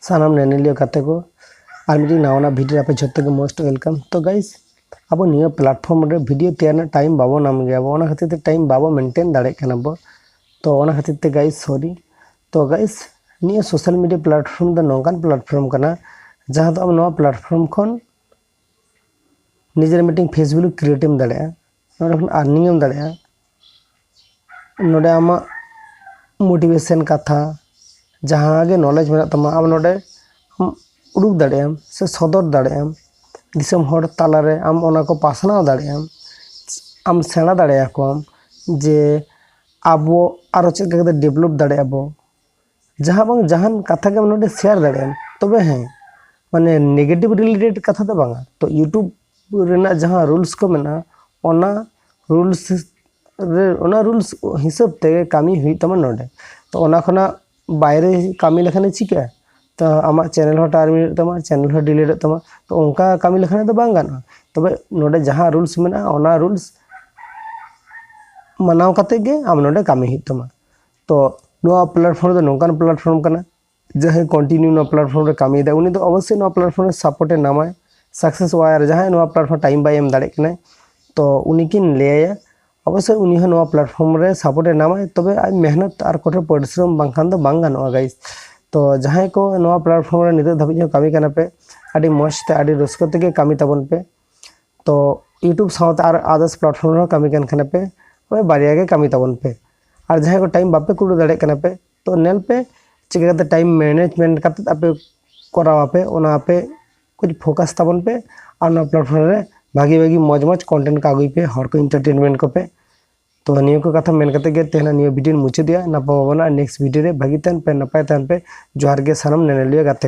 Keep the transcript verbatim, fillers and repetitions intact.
ᱥᱟᱱᱟᱢ ᱧᱮᱧᱮᱞᱤᱭᱟᱹ ᱜᱟᱛᱮ ᱠᱚ, ᱟᱨ ᱢᱤᱫᱴᱤᱡ ᱱᱟᱣᱟ ᱱᱟᱜ ᱵᱷᱤᱰᱤᱭᱳ ᱨᱮ ᱟᱯᱮ ᱡᱷᱚᱛᱚ ᱜᱮ most welcome᱾ ᱛᱚ ᱜᱟᱭᱤᱥ, ᱟᱵᱚ ᱱᱤᱭᱟᱹ ᱯᱞᱟᱴᱯᱷᱚᱨᱢ ᱨᱮ ᱵᱷᱤᱰᱤᱭᱳ ᱛᱮᱭᱟᱨ ᱨᱮᱱᱟᱜ ᱴᱟᱭᱤᱢ ᱵᱟᱵᱚ ᱧᱟᱢ ᱜᱮᱭᱟ, ᱟᱵᱚ ᱚᱱᱟ ᱠᱷᱟᱹᱛᱤᱨ ᱛᱮ ᱴᱟᱭᱤᱢ ᱵᱟᱵᱚ ᱢᱮᱱᱴᱮᱱ ᱫᱟᱲᱮᱭᱟᱜ ᱠᱟᱱᱟ ᱵᱚ᱾ ᱛᱚ ᱚᱱᱟ ᱠᱷᱟᱹᱛᱤᱨ ᱛᱮ ᱜᱟᱭᱤᱥ, ᱥᱚᱨᱤ᱾ ᱛᱚ ᱜᱟᱭᱤᱥ, ᱱᱤᱭᱟᱹ ᱥᱳᱥᱟᱞ ᱢᱤᱰᱤᱭᱟ ᱯᱞᱟᱴᱯᱷᱚᱨᱢ ᱫᱚ ᱱᱚᱝᱠᱟᱱ ᱯᱞᱟᱴᱯᱷᱚᱨᱢ ᱠᱟᱱᱟ, ᱡᱟᱦᱟᱸ ᱫᱚ ᱟᱢ ᱱᱚᱣᱟ ᱯᱞᱟᱴᱯᱷᱚᱨᱢ ᱠᱷᱚᱱ ᱱᱤᱡᱮᱨ ᱢᱤᱫᱴᱮᱱ ᱯᱷᱮᱥ ᱵᱷᱮᱞᱩ ᱠᱨᱤᱭᱮᱴ ᱮᱢ ᱫᱟᱲᱮᱭᱟᱜᱼᱟ, ᱱᱚᱸᱰᱮ ᱠᱷᱚᱱ ᱟᱨᱱᱤᱝ ᱮᱢ ᱫᱟᱲᱮᱭᱟᱜᱼᱟ᱾ ᱱᱚᱸᱰᱮ ᱟᱢᱟᱜ ᱢᱳᱴᱤᱵᱷᱮᱥᱚᱱ ᱠᱟᱛᱷᱟ, ᱡᱟᱦᱟᱸ ᱜᱮ ᱱᱚᱞᱮᱡᱽ ᱢᱮᱱᱟᱜ ᱛᱟᱢᱟ, ᱟᱢ ᱱᱚᱸᱰᱮ ᱟᱢ ᱩᱰᱩᱠ ᱫᱟᱲᱮᱭᱟᱜ ᱟᱢ ᱥᱮ ᱥᱚᱫᱚᱨ ᱫᱟᱲᱮᱭᱟᱜ ᱟᱢ᱾ ᱫᱤᱥᱚᱢ ᱦᱚᱲ ᱛᱟᱞᱟᱨᱮ ᱟᱢ ᱚᱱᱟ ᱠᱚ ᱯᱟᱥᱱᱟᱣ ᱫᱟᱲᱮᱭᱟᱜ ᱟᱢ, ᱟᱢ ᱥᱮᱬᱟ ᱫᱟᱲᱮᱭᱟᱠᱚᱣᱟᱢ ᱡᱮ ᱟᱵᱚ ᱟᱨᱚ ᱪᱮᱫ ᱞᱮᱠᱟ ᱠᱟᱛᱮ ᱰᱮᱵᱷᱞᱚᱯ ᱫᱟᱲᱮᱭᱟᱜᱼᱟ ᱵᱚ, ᱡᱟᱦᱟᱸ ᱵᱟᱝ ᱡᱟᱦᱟᱱ ᱠᱟᱛᱷᱟ ᱜᱮ ᱱᱚᱰᱮ ᱥᱮᱭᱟᱨ ᱫᱟᱲᱮᱭᱟᱜ ᱟᱢ᱾ ᱛᱚᱵᱮ ᱦᱮᱸ, ᱢᱟᱱᱮ ᱱᱮᱜᱮᱴᱤᱵᱷ ᱨᱤᱞᱮᱴᱮᱰ ᱠᱟᱛᱷᱟ ᱫᱚ ᱵᱟᱝᱟ᱾ ᱛᱚ ᱤᱭᱩᱴᱩᱵᱽ ᱨᱮᱱᱟᱜ ᱡᱟᱦᱟᱸ ᱨᱩᱞᱥ ᱠᱚ ᱢᱮᱱᱟᱜᱼᱟ, ᱚᱱᱟ ᱨᱩᱞᱥ ᱨᱮ, ᱚᱱᱟ ᱨᱩᱞᱥ ᱦᱤᱥᱟᱹᱵ ᱛᱮᱜᱮ ᱠᱟᱹᱢᱤ ᱦᱩᱭᱩᱜ ᱛᱟᱢᱟ ᱱᱚᱰᱮ᱾ ᱛᱚ ᱚᱱᱟ ᱠᱷᱚᱱᱟᱜ ᱵᱟᱭᱨᱮ ᱠᱟᱹᱢᱤ ᱞᱮᱠᱷᱟᱱ ᱪᱤᱠᱟᱹᱜᱼᱟ? ᱛᱚ ᱟᱢᱟᱜ ᱪᱮᱱᱮᱞ ᱦᱚᱸ ᱴᱟᱨᱢᱤᱱᱮᱴ ᱛᱟᱢᱟ, ᱪᱮᱱᱮᱞ ᱦᱚᱸ ᱰᱤᱞᱤᱴᱚᱜ ᱛᱟᱢᱟ᱾ ᱛᱚ ᱚᱱᱠᱟ ᱠᱟᱹᱢᱤ ᱞᱮᱠᱷᱟᱱ ᱫᱚ ᱵᱟᱝ ᱜᱟᱱᱚᱜᱼᱟ᱾ ᱛᱚᱵᱮ ᱱᱚᱰᱮ ᱡᱟᱦᱟᱸ ᱨᱩᱞᱥ ᱢᱮᱱᱟᱜᱼᱟ, ᱚᱱᱟ ᱨᱩᱞᱥ ᱢᱟᱱᱟᱣ ᱠᱟᱛᱮ ᱜᱮ ᱟᱢ ᱱᱚᱰᱮ ᱠᱟᱹᱢᱤ ᱦᱩᱭᱩᱜ ᱛᱟᱢᱟ᱾ ᱛᱚ ᱱᱚᱣᱟ ᱯᱞᱟᱴᱯᱷᱚᱨᱢ ᱫᱚ ᱱᱚᱝᱠᱟᱱ ᱯᱞᱟᱴᱯᱷᱚᱨᱢ ᱠᱟᱱᱟ, ᱡᱟᱦᱟᱸᱭ ᱠᱚᱱᱴᱤᱱᱤᱭᱩ ᱱᱚᱣᱟ ᱯᱞᱟᱴᱯᱷᱚᱨᱢ ᱨᱮ ᱠᱟᱹᱢᱤᱭᱮᱫᱟ, ᱩᱱᱤ ᱫᱚ ᱚᱵᱚᱥᱥᱳᱭ ᱱᱚᱣᱟ ᱯᱞᱟᱴᱯᱷᱚᱨᱢ ᱨᱮ ᱥᱟᱯᱳᱨᱴ ᱮ ᱧᱟᱢᱟᱭ, ᱥᱟᱠᱥᱮᱥᱚᱜᱼᱟᱭ᱾ ᱟᱨ ᱡᱟᱦᱟᱸᱭ ᱱᱚᱣᱟ ᱯᱞᱟᱴᱯᱷᱚᱨᱢ ᱴᱟᱭᱤᱢ ᱵᱟᱭ ᱮᱢ ᱫᱟᱲᱮᱭᱟᱜ ᱠᱟᱱᱟᱭ, ᱛᱚ ᱩᱱᱤ ᱠᱤᱱ ᱞᱟᱹᱭᱟᱭᱟ, ᱚᱵᱚᱥᱥᱳᱭ ᱩᱱᱤ ᱦᱚᱸ ᱱᱚᱣᱟ ᱯᱞᱟᱴᱯᱷᱚᱨᱢ ᱨᱮ ᱥᱟᱯᱳᱨᱴ ᱮ ᱧᱟᱢᱟᱭ᱾ ᱛᱚᱵᱮ ᱟᱡ ᱢᱮᱦᱱᱚᱛ ᱟᱨ ᱠᱚᱴᱷᱳᱨ ᱯᱚᱨᱤᱥᱨᱚᱢ ᱵᱟᱝᱠᱷᱟᱱ ᱫᱚ ᱵᱟᱝ ᱜᱟᱱᱚᱜᱼᱟ ᱜᱟᱭᱤᱥ᱾ ᱛᱚ ᱡᱟᱦᱟᱸᱭ ᱠᱚ ᱱᱚᱣᱟ ᱯᱞᱟᱴᱯᱷᱚᱨᱢ ᱨᱮ ᱱᱤᱛᱚᱜ ᱫᱷᱟᱹᱵᱤᱡ ᱦᱚᱸ ᱠᱟᱹᱢᱤ ᱠᱟᱱᱟ ᱯᱮ, ᱟᱹᱰᱤ ᱢᱚᱡᱽ ᱛᱮ ᱟᱹᱰᱤ ᱨᱟᱹᱥᱠᱟᱹ ᱛᱮᱜᱮ ᱠᱟᱹᱢᱤ ᱛᱟᱵᱚᱱ ᱯᱮ᱾ ᱛᱚ ᱤᱭᱩᱴᱩᱵᱽ ᱥᱟᱶᱛᱮ ᱟᱨ ᱟᱫᱟᱨᱥ ᱯᱞᱟᱴᱯᱷᱚᱨᱢ ᱨᱮᱦᱚᱸ ᱠᱟᱹᱢᱤ ᱠᱟᱱ ᱠᱷᱟᱱ ᱯᱮ, ᱦᱳᱭ, ᱵᱟᱨᱭᱟ ᱜᱮ ᱠᱟᱹᱢᱤ ᱛᱟᱵᱚᱱ ᱯᱮ᱾ ᱟᱨ ᱡᱟᱦᱟᱸᱭ ᱠᱚ ᱴᱟᱭᱤᱢ ᱵᱟᱯᱮ ᱠᱩᱲᱟᱹᱣ ᱫᱟᱲᱮᱭᱟᱜ ᱠᱟᱱᱟ ᱯᱮ, ᱛᱚ ᱧᱮᱞ ᱯᱮ ᱪᱤᱠᱟᱹ ᱠᱟᱛᱮ ᱴᱟᱭᱤᱢ ᱢᱮᱱᱮᱡᱽᱢᱮᱱᱴ ᱠᱟᱛᱮ ᱟᱯᱮ ᱠᱚᱨᱟᱣ ᱟᱯᱮ, ᱚᱱᱟ ᱟᱯᱮ ᱠᱩᱪ ᱯᱷᱳᱠᱟᱥ ᱛᱟᱵᱚᱱ ᱯᱮ᱾ ᱟᱨ ᱱᱚᱣᱟ ᱯᱞᱟᱴᱯᱷᱚᱨᱢ ᱨᱮ ᱵᱷᱟᱜᱤ ᱵᱷᱟᱜᱤ ᱢᱚᱡᱽ ᱢᱚᱡᱽ ᱠᱚᱱᱴᱮᱱᱴ ᱠᱚ ᱟᱹᱜᱩᱭ ᱯᱮ, ᱦᱚᱲ ᱠᱚ ᱮᱱᱴᱟᱨᱴᱮᱱᱢᱮᱱᱴ ᱠᱚᱯᱮ᱾ ᱛᱚ ᱱᱤᱭᱟᱹ ᱠᱚ ᱠᱟᱛᱷᱟ ᱢᱮᱱ ᱠᱟᱛᱮ ᱜᱮ ᱛᱮᱦᱮᱧ ᱱᱤᱭᱟᱹ ᱵᱷᱤᱰᱤᱭᱳᱧ ᱢᱩᱪᱟᱹᱫᱮᱜᱼᱟ᱾ ᱱᱟᱯᱟᱭ ᱵᱟᱵᱚᱱᱟ ᱱᱮᱠᱥᱴ ᱵᱷᱤᱰᱤᱭᱳ ᱨᱮ, ᱵᱷᱟᱹᱜᱤ ᱛᱟᱦᱮᱱ ᱯᱮ, ᱱᱟᱯᱟᱭ ᱛᱟᱦᱮᱱ ᱯᱮ᱾ ᱡᱚᱦᱟᱨ ᱜᱮ ᱥᱟᱱᱟᱢ ᱧᱮᱧᱮᱞᱤᱭᱟᱹ ᱜᱟᱛᱮ ᱠᱚ᱾